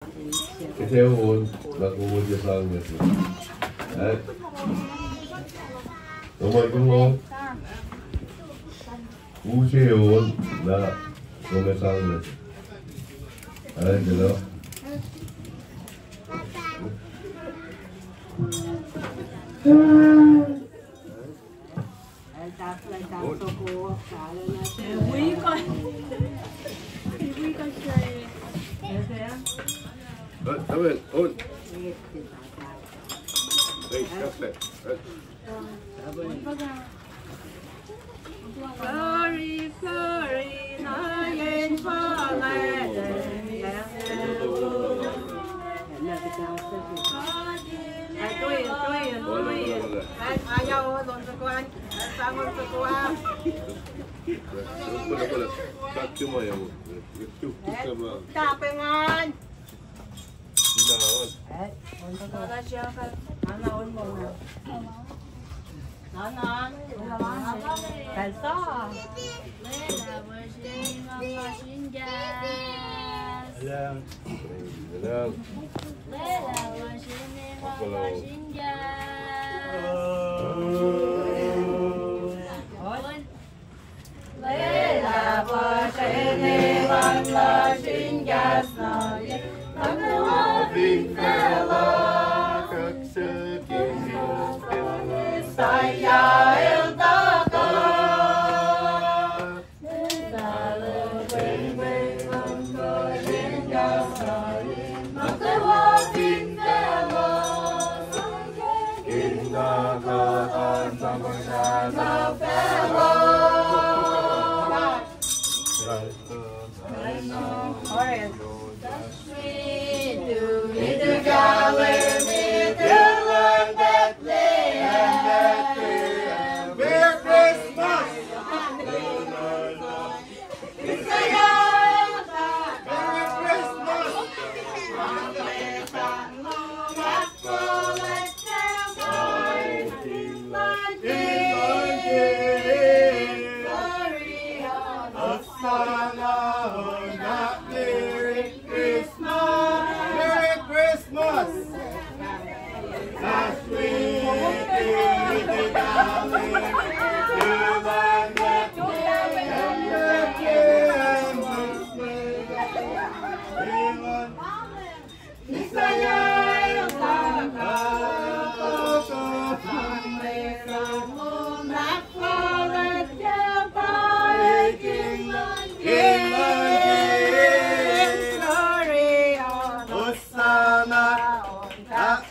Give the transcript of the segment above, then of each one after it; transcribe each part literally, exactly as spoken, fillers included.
Use on na kom sang nuh sihk. Eh? Kom an kulo. Use on na kom sang nuh sihk. Eh, kulo. Glory, glory, na yen palade. Tapengan. Lwelah puhsren engan lasr in kahs nuh ye, nuhnak fin facluh, kaksakihn Messiah el tuhkuh. Merry Christmas! Merry Christmas! Hosanna, Hosanna, Merry Christmas! Merry Christmas! Hosanna,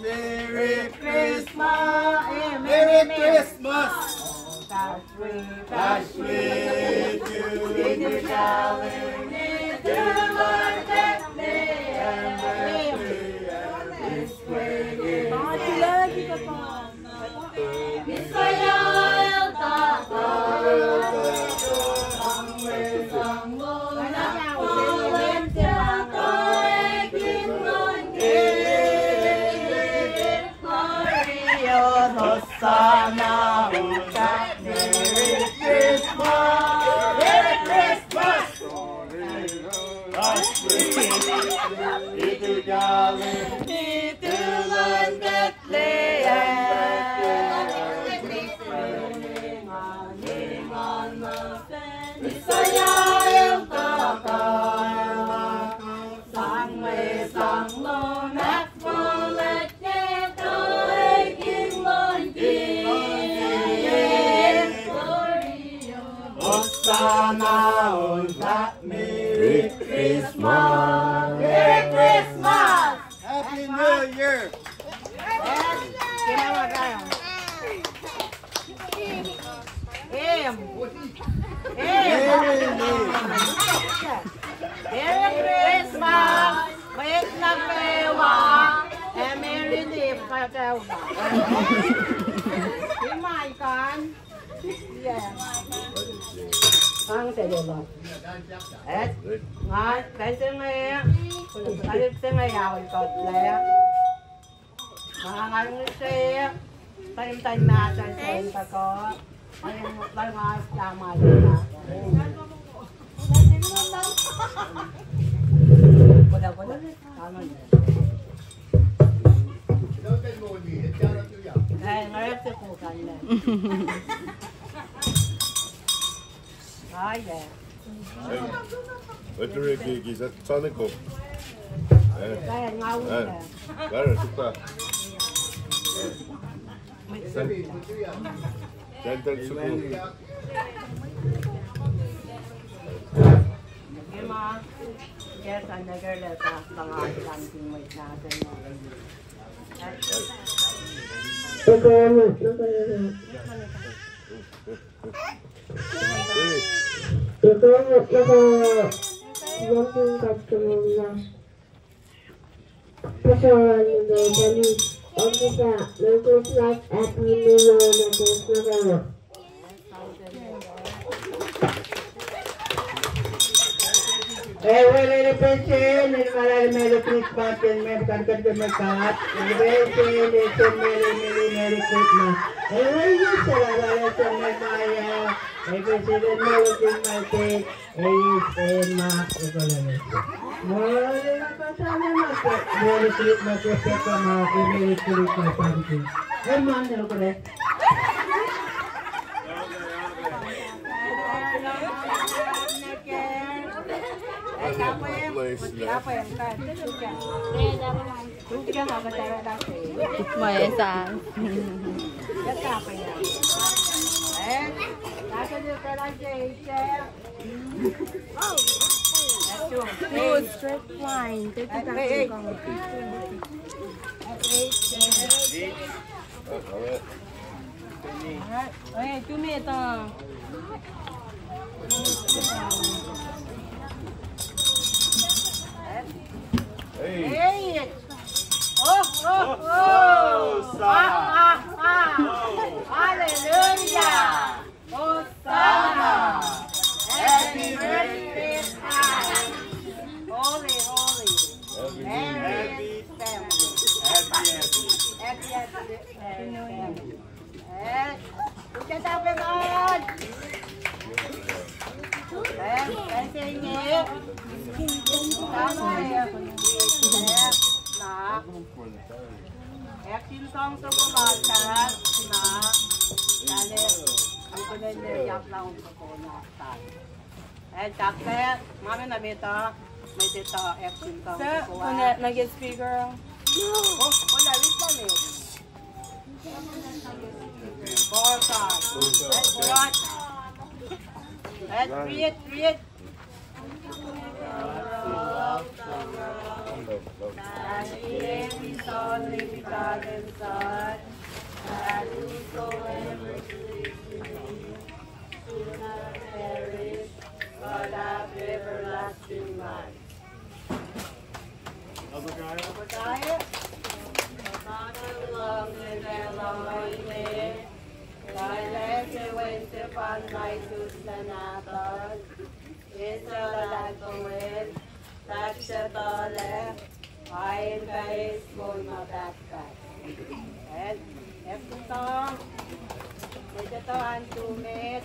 Merry Christmas, Merry Christmas. Hosanna, Hosanna, Merry Christmas, Merry Christmas. Little darling, little Bethlehem. Messiah el tuhkuh, sang mwe sang lom ahkfuhlwactye, Tafuh King luhn kingpin. Hosanna, Hosanna, Merry Christmas. Merry Christmas. Happy New Year. Amen. Amen. Merry Christmas. Mwet nuh kwewa. Ac merry life nuh kwewa. Imai kan. Sang se lolo. Eh, nga pacl se inge, pacl se inge ahol kuhtlac. Nga ngal ngihsre, taim taim mahsrol se in tuhkuh. Nga ngal ngihsre ma lula. Ete reki ki sa tsaniko. Eh. Eh. Kare suka. Send, send that suku. Ema, yes, I never let that come out something like that. Ewe lene pese, lene ma lale Merry Christmas, lene me kan kan kan me kat. Lene pese, lene se Merry, Merry, Merry Christmas. Ewe yes, lale se me maya. Ewe pese, lene ma lale Christmas, eh. Ei, ei, ma, eko lene se. Mo, lene ma ka sa lene ma ke, Merry Christmas, eh, peka ma, eh, Merry Christmas, eh, man, eh, eko lene. Tukma esang. Oh, straight line. Take it back to the ground. Alright. Hey, two minutes, uh. Hey. Hey. Oh, oh, oh. Hosanna. Ah, ah, ah. Hallelujah. Hosanna. Happy birthday, Christ. Holy, holy. Happy, happy family. Happy, happy. Happy, happy family. Eh, ucata pe man. Eh, eh, se inge. Tama, eh, na. Action song soko laltahl, na. Tahl, eh, ikunen ne yak laun soko na tahl. And takle, mame na meta, mete ta action song soko. Sir, kona na get speaker. Oh, kona rit na me. Kona. And kona. And read, read. And he gave his only begotten Son, that whosoever believes in him should not perish, but have everlasting life. Obadiah. Obadiah. Obadiah, Elohim, Elohim, Israel, Israel, Israel, Takshatalah, ain kaes mon ma pahtpaht. El, efkuta, eteto antumet.